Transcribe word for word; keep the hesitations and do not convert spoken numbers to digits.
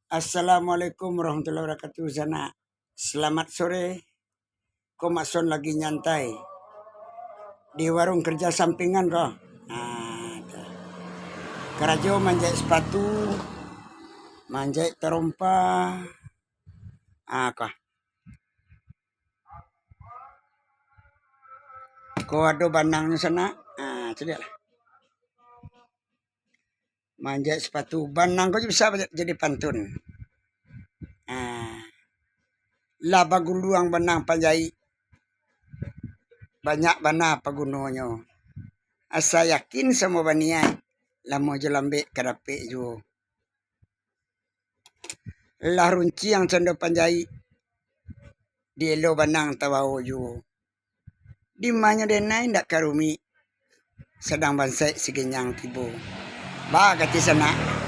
Assalamualaikum warahmatullahi wabarakatuh, sanak. Selamat sore. Ko Mak Son lagi nyantai di warung kerja sampingan ko. Nah, tu. Karajo manjaik sepatu, manjaik tarompa. Ah, ko. Ko ado banangnyo sanak. Ah, caliaklah. Manjaik sepatu, banang ko bisa jadi pantun. Ah. Lah baguluang banang panjaik, banyak bana pagunonyo. Asa yakin samo baniaik, lamo jo lambek ka dapek juo. Lah runciang cando panjaik, dielo banang tabao juo. Dimanyo denai ndak ka rumik, sadang bansaik sigenyang tibo. Ba kati sanak.